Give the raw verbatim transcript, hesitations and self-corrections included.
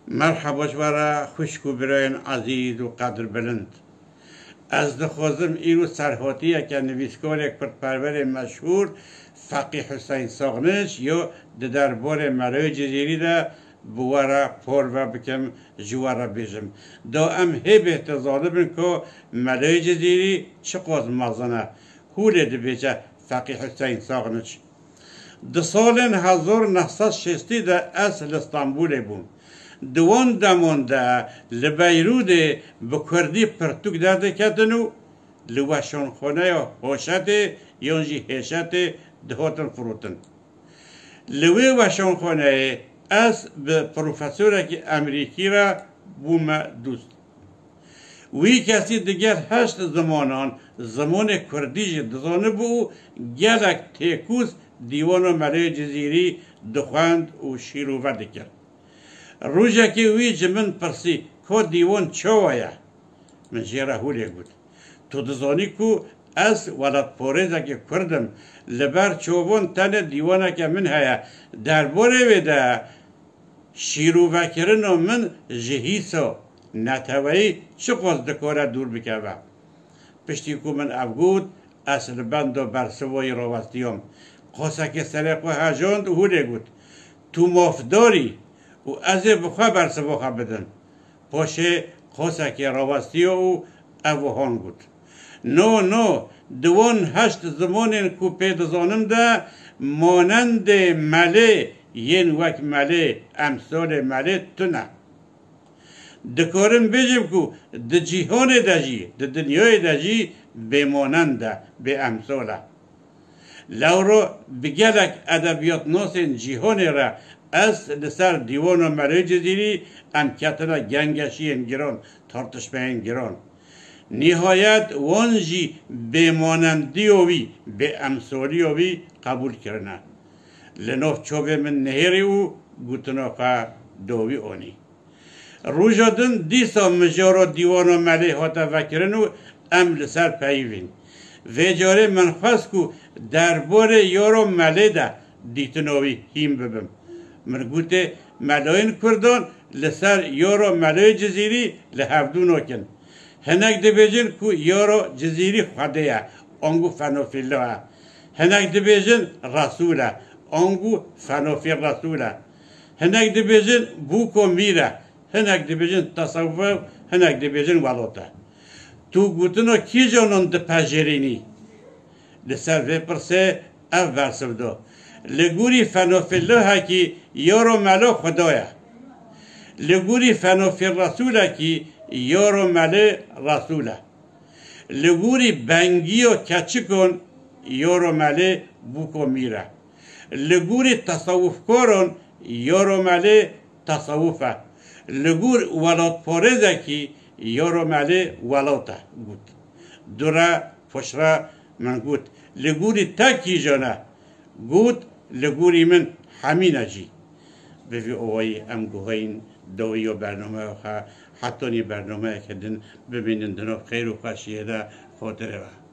Merheba ji we re xwişk û birayên ezîz û qedirbilind. Ez dixwazim îro serhatiyeke nivîskarê kurdperwerê meşhûr Feqî Huseyn Saxniç ya di derbarê Melayê Cizîrî de bi we re parve bikim, ji we re bêjim. Da em hê bêhtir zanibin ku Melayê Cizîrî çiqas mezin e. Hûlê dibêje Feqî Huseyn Saxniç. Di salên hezar neh sed şêstî de ez li Stenbolê bûm. Di wan deman de li Beyrûdê bi kurdî pirtûk derdiketin û li weşanxaneya Hoşetê yan jî Hêşetê dihatin firotin. Li wê weşanxaneyê ez bi profesorekî Emerîkî re bûme dûst. Wî kesî digel heşt zimanan, zimanê kurdî jî dizanibû û gelek têkûz dîwana Melê Cizîrî dixwend û şîrove dikir. Rojekê wî ji min pirsî, Ka dîwan çawa ye? Min jê re hûlê got. Tu dizanî ku ez welatparêzekî kurd im, li ber çavan tenê dîwaneke min heye. Derbarê wê de şîrovekirina min ji hîsa neteweyî çiqas dikare dûr bikeve. Piştî ku min ev got, ez li benda bersivayî rawestiyam. Qasekê serê xwe hejand û hûlê got, Tu mafdar î û ez ê bi xwe bersiva xwe bidim. Paşê qasekê rawestiya û ev wihan got, No, no, di wan heşt zimanên ku pê dizanim de manendê melê yên wek melê, emsalê melê tune. Dikarim bêjim ku di cîhanê de jî, di dinyayê de jî bêmonend e, bêemsal e. Lewro bi gelek edebiyatnasên cîhanê re ez li ser dîwana Melê Cizîrî em ketine gengeşiyên giran, tartişmeyên giran. Nihayet wan jî bêmonendiya wî, bêemsaliya wî qebûl kirine. Li nav çavê min nihêrî û gotina xwe dawî anî. Roja din dîsa mijara dîwana Melê hate vekirin û em li ser peyivîn. Vê carê min xwest ku derbarê yaro Melê de dîtina wî hîn bibim. Min gotê, melayên kurdan li ser yaro Melê Cizîrî li hevdû nakin. Hinek dibêjin ku yaro Cizîrî Xwedê ye, ango Fenofîllo ye. Hinek dibêjin Resûl e, ango Fenofîl Resûl e. Hinek dibêjin bûko mîr e, hinek dibêjin tesewuf e, hinek dibêjin welat e. Tu gotina kîjanan dipejirînî? Li ser vê pirsê ev bersiv da. Li gorî Fenofîllohekî yaro melo Xweda ye. Li gorî Fenofîl Resûlekî yaro melê Resûl e. Li gorî bengiyo keçikan yaro melê bûko mîr e. Li gorî tesewufkaran yaro melê tesewuf e. Li gor welatparêzekî yaro melê welat e, got. Dure, piştre min got, Li gorî te kîjan e? Got, Li gorî min hemî ne jî. Bi vî awayî em guhayîn dawiya bernameya xwe, hetanî bernameyeke din bimînin di nav xêr û xweşiyê de, xatirê we.